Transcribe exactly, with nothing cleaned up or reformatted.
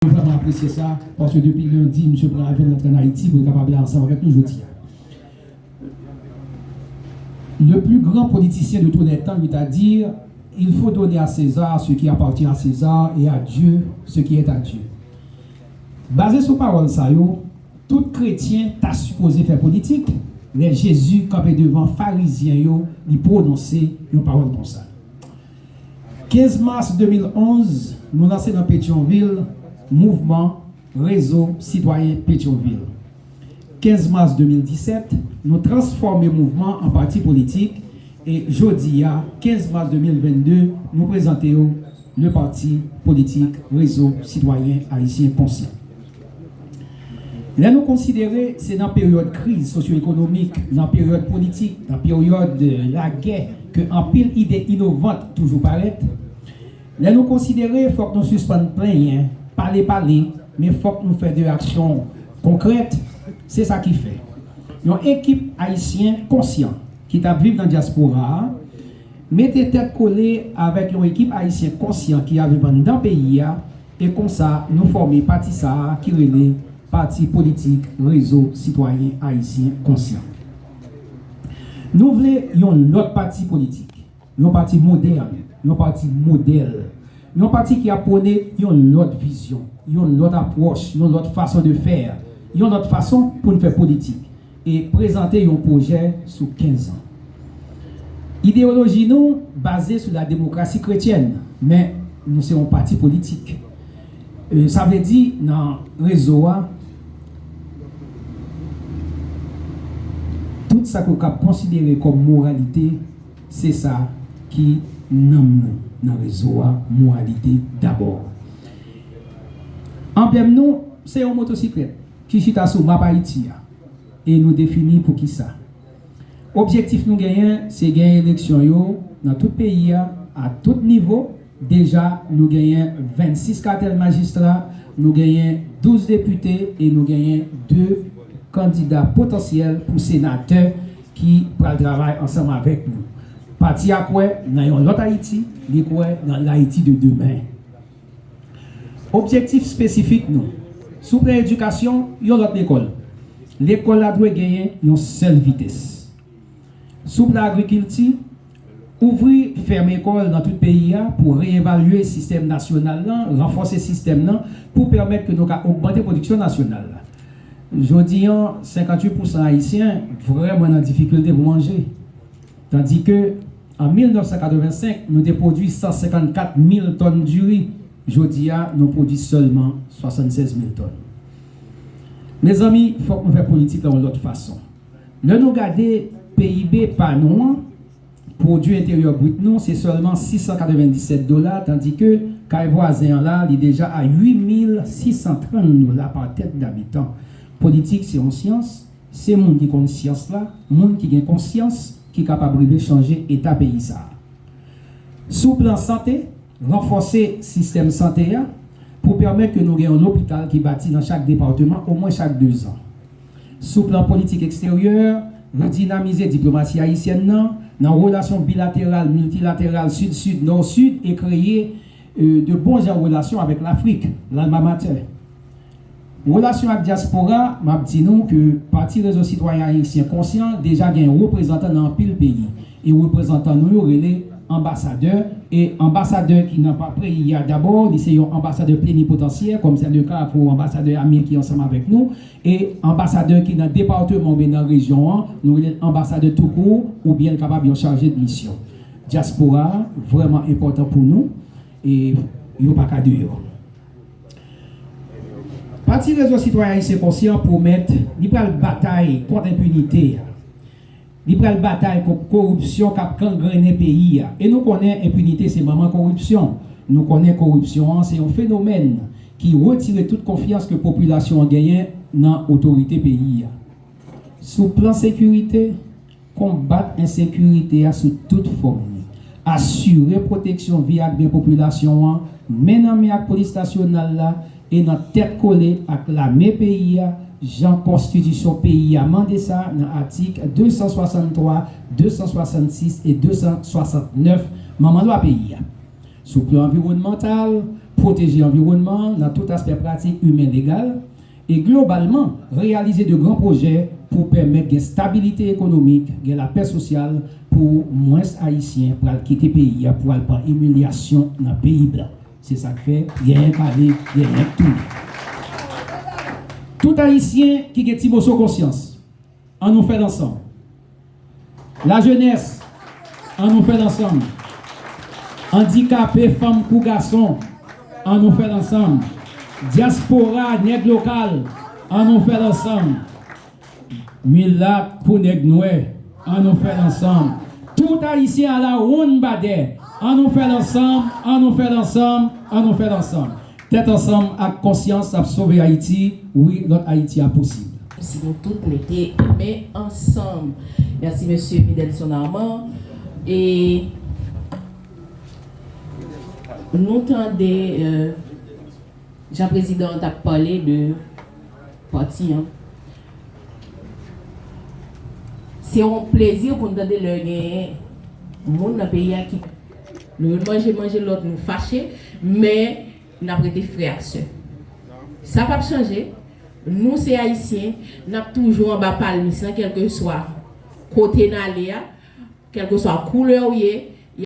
Mwen vrèman apresye sa, paske depi lendi, misye pran avyon rantre ann Ayiti pou l kapab la ansanm avèk nou jodi a. Le plus grand politicien de tous les temps, il a dit, il faut donner à César ce qui appartient à César et à Dieu ce qui est à Dieu. Baze sou pawòl sa yo, tout kretyen ta sipoze fè politik, lè Jezi kanpe devan Farizyen yo, li pwononse yon pawòl konsa. Kenz mas de mil onz, nou lanse nan Petyonvil mouvman Rezo Sitwayen Petyonvil. Kenz mas de mil disèt, nou transfòme mouvman an pati politik e jodi a, kenz mas de mil vennde, nou prezante yo le pati politik Rezo Sitwayen Ayisyen Konsyan. Lè nou konsidere se nan peryòd kriz sosyo-ekonomik, nan peryòd politik, nan peryòd lagè ke anpil ide inovant toujou parèt, lè nou konsidere fòk nou sispann plenyen, pale pale, men fòk nou fè de aksyon konkrèt, se sa ki fè yon ekip ayisyen konsyan ki t ap viv nan dyaspora a mete tèt kole avèk yon ekip ayisyen konsyan ki ap viv anndan peyi a, e konsa nou fòme pati sa a ki rele Pati Politik Rezo Sitwayen Ayisyen Konsyan. Nou vle yon lòt pati politik, yon pati modèn, yon pati modèl, yon pati ki ap pwone yon lòt vizyon, yon lòt apwòch, yon lòt fason de fè, yon lòt fason pou n fè politik e prezante yon pwojè sou kenz an. Ideyoloji nou baze sou la demokrasi kretyèn, men nou se yon pati politik. E, sa vle di, nan rezo a, tout sa ke w kab konsidere kòm moralite, se sa ki nanm nou nan rezo a, moralite dabò. Anblèm nou, se yon motosiklèt ki chita sou map Ayiti a, e nou defini poukisa. Objektif nou genyen, se gen eleksyon yo nan tout peyi a, a tout nivo. Deja, nou genyen vennsis katèl majistra, nou genyen douz depite e nou genyen de kandida potansyèl pou senatè ki pral travay ansanm avèk nou. Pati a kwè nan yon lòt Ayiti, li kwè nan Layiti de demen. Objektif espesifik nou, sou plan edikasyon, yon lòt lekòl. Lekòl la dwe genyen yon sèl vitès. Sou plan agrikilti, ouvri fèm ekòl nan tout peyi a pou reevalye sistèm nasyonal lan, ranfòse sistèm nan pou pèmèt ke nou ka ogmante pwodiksyon nasyonal la. Jodi an, senkantuit pousan Ayisyen vrèman nan difikilte pou manje. Tandike, an mil nèf san katrevensenk, nou te pwodui san senkannkat mil tòn diri. Jodi a, nou pwodui sèlman swasannsèz mil tòn. Mezanmi, fòk nou fè politik la yon lòt fason. Lè nou gade P I B pa nou an, pwodui enteryè brit nou, se sèlman sis san katrevenndisèt dola, tandike kay vwazen an la, li deja a uit mil sis san trant dola pa tèt dabitan. Politik se yon syans, se moun ki konn syans la, moun ki gen konsyans, ki kapab rive chanje eta peyi sa a. Sou plan sante, ranfòse sistèm sante a pou pèmèt ke nou gen yon lopital ki bati nan chak depatman omwen chak dezan. Sou plan politik eksteryè, redinamize diplomasi ayisyèn nan, nan relasyon bilateral, miltilateral, sid-sid, nò-sid, e kreye, e, de bon jan relasyon avèk Lafrik, l'alma mater. Relasyon ak dyaspora, m ap di nou ke Pati Rezo Sitwayen Ayisyen Konsyan deja gen reprezantan nan anpil peyi. E reprezantan nou yo rele anbasadè. E anbasadè ki nan pa-, peyi a dabò, li se yon anbasadè plenipotansyè, kòm se le ka pou anbasadè Amir ki ansanm avèk nou. E anbasadè ki nan depatman oubyen nan rejyon an, nou rele l anbasadè toukou, oubyen l kapab yon chaje de misyon. Dyaspora a vrèman enpòtan pou nou, e yo pa ka deyò. Pati Rezo Sitwayen Ayisyen Konsyan pwomèt li pral batay kont enpinite a. Li pral batay kont koripsyon k ap gangrennen peyi a. E nou konnen enpinite se manman koripsyon. Nou konnen koripsyon an se yon fenomèn ki retire tout konfyans ke popilasyon an genyen nan otorite peyi a. Sou plan sekirite, konbat ensekirite a sou tout fòm li. Asire pwoteksyon vi ak byen popilasyon an, men nan men ak polis nasyonal la, e nan tèt kole ak lame peyi a, jan konstitisyon peyi a mande sa nan atik de san swasanntwa, de san swasannsis e de san swasantnèf, manman lwa peyi a. Sou plan anviwònmantal, pwoteje anviwònman an nan tout aspè pratik, imen, legal, e globalman, reyalize de gran pwojè pou pèmèt gen stabilite ekonomik, gen lapè sosyal pou mwens Ayisyen pral kite peyi a pou al pran imilyasyon nan peyi blan. Se sa k fè, genyen k ale, genyen k tounen. Tout Ayisyen ki gen ti moso konsyans, ann nou fè l ansanm. Lajenès, ann nou fè l ansanm. Andikape, fanm kou gason, ann nou fè l ansanm. Dyaspora, nèg lokal, ann nou fè l ansanm. Milat kou nèg nwè, ann nou fè l ansanm. Tout Ayisyen alawonnbadè, ann nou fè l ansanm, ann nou fè l ansanm, ann nou fè l ansanm. Tèt ansanm ak konsyans ap sove Ayiti, wi, lòt Ayiti a posib. Si nou tout mete men ansanm. Mèsi, mesye Fidelson Armand. E nou tande, euh, jan prezidan an t ap pale de pati an. Se yon plezi pou n tande lè gen moun nan peyi a ki, nou youn manje, manje lòt, nou fache, men n ap rete frè ak sè. Sa p ap chanje. Nou se Ayisyen, n ap toujou anba palmis lan, kèlkeswa kote n ale a, kèlkeswa koulè w ye,